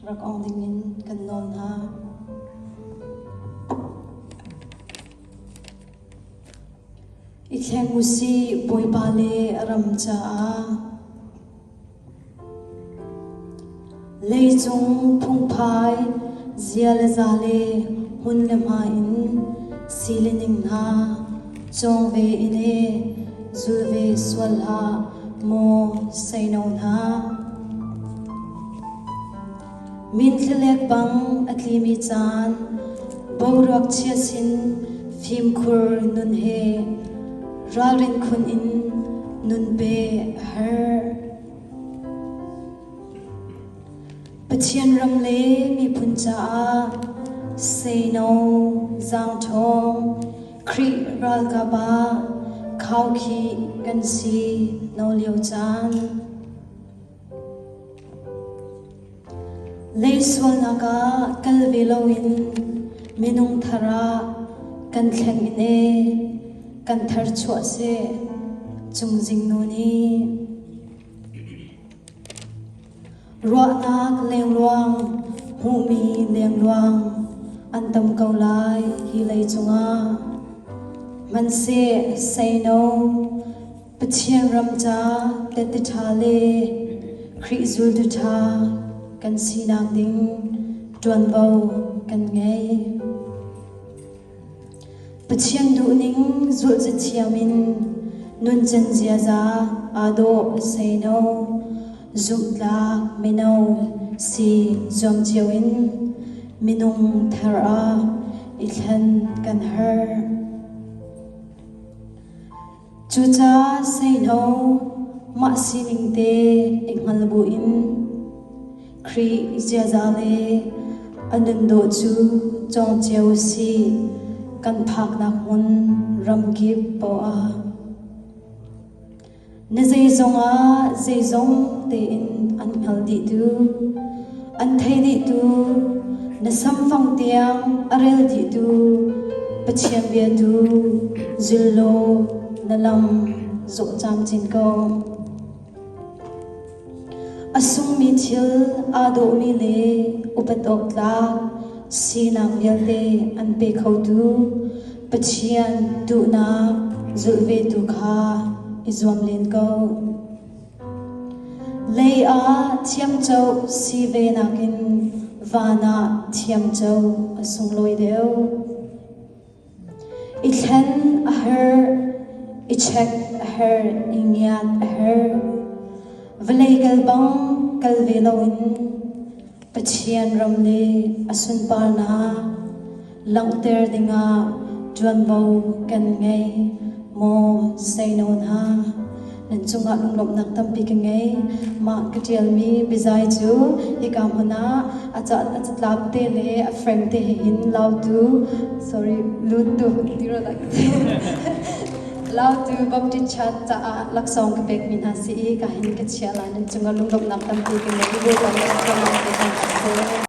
Rak ong dingin kan nawl hna. I thleng usih Bawipa le ram caah. Leicung phungphai zia le za le hmun le hma in si le ning hna cawng ve in e zul ve sual hlah maw seino hna. Minthlilek bang a tlimi caan boruak chia sin fimkhur nun he ralrin khun in nun pe a har. Pathian ram le miphun caah seino zaangṭhawng Khrih ralkap ah khaukhih kan si no lio caan. Lei sualnak ah kal ve loin minung thar ah kan thleng in e kan tharchuah seh cung zingnu nih. Ruahnak lengluang, hmuhmi lengluang an tam ko lai hi lei cungah. Hmanhseh seino Pathian ram ca tehte ṭha le Khrih zultu ṭha kan sinak ding ṭuanvo kan ngei. Pathian duhning zulh cathiam in nuncan ziaza aa dawh seino, zumhtlak mino si zuam cio in minung thar ah i thlen kan har. Cucaah seino mah sining te i hngal buin Khrih ziaza le a nun dawh cu cawng cio u sih kan phaknak hmun ramkip poah ah. Na zeizong ah zeizong tein an hngal dihtu, an thei dihtu, na samfang tiang a rel dihtu Pathian bia tu zul law na lam zawh camcin ko. A sungmi thil aa dawhmi le upat awk tlak sinak vialte an pe khotu Pathian duhnak zulh ve tu kha i zuam len ko. Lei ah thiamcoh si ve nakin van ah thiamcoh a sunglawi deuh. I thlen a herh, i check a herh, i ngiat a herh. Vawlei kal bang kal ve loin Pathian ram le a sunparnak langhter dingah ṭuanvo kan ngei maw seino hna? Nan cungah lunglawmhnak tampi ka ngei. Mah ka ṭialmi biazai cu hika hmun ah a catlap te le a frame te he hin Lautu, sorry, Lutu ti rua dah ka ti. Lautu Baptist Church caah laksawng ka pekmi hna si i ka hin ka chia lai. Nan cungah lunglawmhnak tampi ka ngei. Bawipa nih a pe hna seh.